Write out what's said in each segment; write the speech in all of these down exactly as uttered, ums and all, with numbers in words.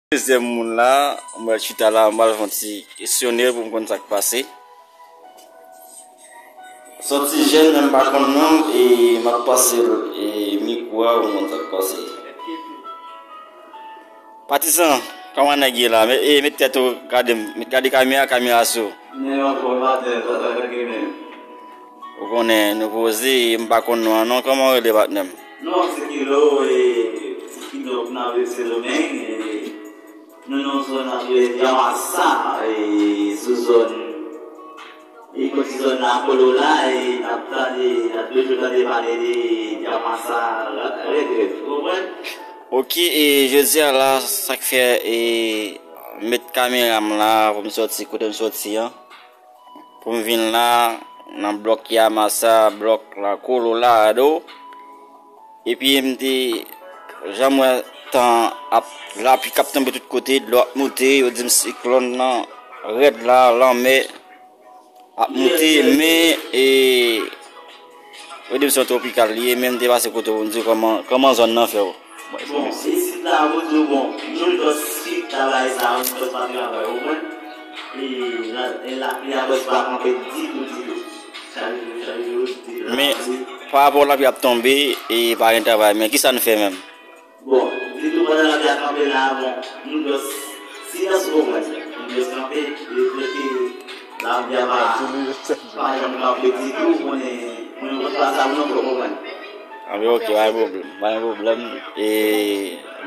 Dezyèm moun la, mwen chita la, mwen fè yon ti kesyonè pou m konn sa k pase. Se yon ti jèn, men m pa konn non l, e m ap pase l, e mikwo a pou m konn sa k pase. Patizan, kòman nèg ye la? Met, e, met tèt ou, gade m, met, gade kamera, kamera sou. Men yon fòmatè, sa ta fè grimè. Ou konnen, nou poze, e m pa konn non an non, kòman w rele patnè m? Non, se Kilo, e, kidonk nan vil Sendomeng, e, nou nan zòn nan rele Dyamasa, e, sou zòn, e, kote zòn nan Kolola, e, n ap tande, n ap toujou tande pale de Dyamasa, rèd, rèd, ou konprann? Ok, e, jodi a la, sa k fè, e, met kamera m la, pou m sòti, kote m sòti an. Pou m vin la, nan blòk Yamasa, blòk la Colorado. Epi m te janm wè tan ap, lapli k ap tonbe tout kote, dlo ap moute, yo di m siklòn nan rèd la, lanmè ap moute, men, e, yo di m se yon twopikal li ye, men m te pase kote w pou m di w kòman, kòman zòn nan fè w. Bon, isit la, pou di w, bon, nou jis kite travay sa, nou jis pa travay, ou konprann? E la, e lapli a prèske pa kanpe ditou, ditou. Chak jou, chak jou, ditou. Men, pa rapò lapli ap tonbe, e pa gen travay, men kisa n fè menm? Bon, ditou pandan lapli ap kanpe la, bon, nou jis silans, ou konprann? Nou jis kanpe, e prèske lapli a pa, pa janm kanpe ditou, konnen, nou jis pa sa, nou konprann. Anben, ok, pa gen pwoblèm, pa gen pwoblèm. E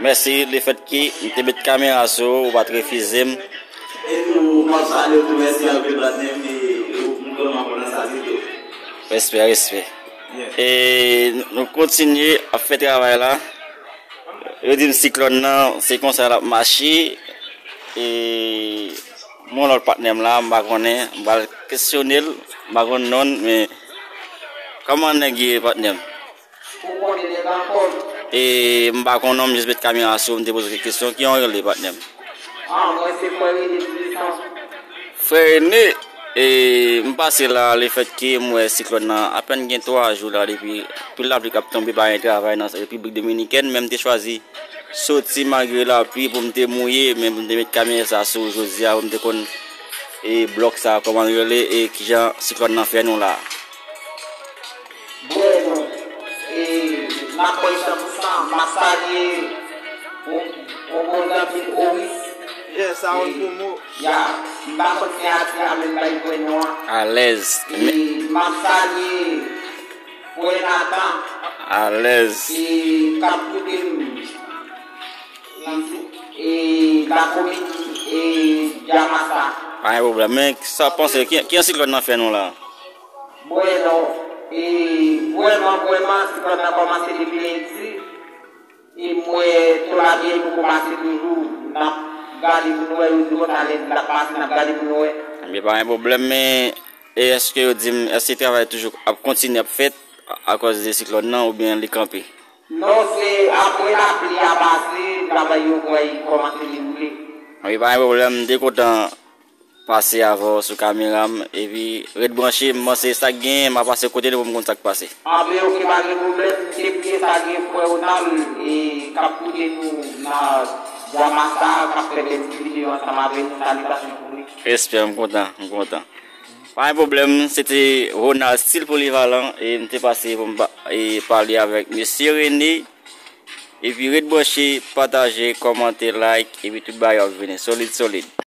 mèsi lefètke m te met kamera sou ou, ou pa t refize m. E tou, m ap salye w tou, mèsi anpil, patnè m, e m vrèman kontan sa ditou. Respè, respè. E nou kontinye ap fè travay la. Yo di m siklòn nan, se konsa l ap mache. E mwen lòt patnè m la, m pa konnen, m pral kesyone l, m pa konn non l, men kòman nèg ye, patnè m? Ou konnen nèg anfòm. E m pa konn non, m jis met kamera sou, m te poze w kèk kesyon. Kijan w rele, patnè m? Ah, mwen se Frè Rene Pwisan. Frè Rene, e m pase la, lefètke m wè siklòn nan apèn gen twa jou la, depi anpil lapli k ap tonbe, pa gen travay nan Repiblik Dominikèn, men m te chwazi soti malgre lapli pou m te mouye, men pou m te met kamera sa sou jodi a, pou m te konn, e, blòk sa, kòman l rele, e kijan siklòn nan fè nou la. Bwè non. E, m ap bwè san pou san, m ap salye yon, yon bon zanmi Oris. Yes, sa yon bon mo. Ya, m pa konn siyati a, men m bay bwè non an. Alèz. E, m ap salye frè Nathan. Alèz. E, k ap koute m. E, Lakomik, e, Dyamasa. Pa gen pwoblèm. Men, sa w panse, ki, ki jan siklòn nan fè nou la? Bwè non. E, vrèman, vrèman, siklòn nan kòmanse depi lendi. E m wè tou la byen poko pase toujou. N ap gade pou n wè, yo di konsa lendi l ap pase, n ap gade pou n wè. Ebyen, pa gen pwoblèm, men e èske yo di m, èske travay toujou ap kontinye ap fèt akòz de siklòn nan oubyen li kanpe? Non, se apre lapli a pase, travay yo kwè kòmanse dewoule. Wi, pa gen pwoblèm, m te kontan pase avè w sou kamera m, epi ret branche, m panse sa k genyen, m a pase kote nou pou m konn sa k pase. Anben, ok, pa gen pwoblèm, m te bliye sa, gen frè Ronald, e, k ap koute nou nan Dyamasa, k ap fè bèl ti videyo ansanm avè nou, salitasyon pou li. Respè, m kontan, m kontan. Pa gen pwoblèm, se te Ronald Stil Polivalan, e m te pase pou m pa, e, pale avèk mesye Rene. Epi ret branche, pataje, kòmante, like, epi tout bagay yo ap vini. Solid, solid.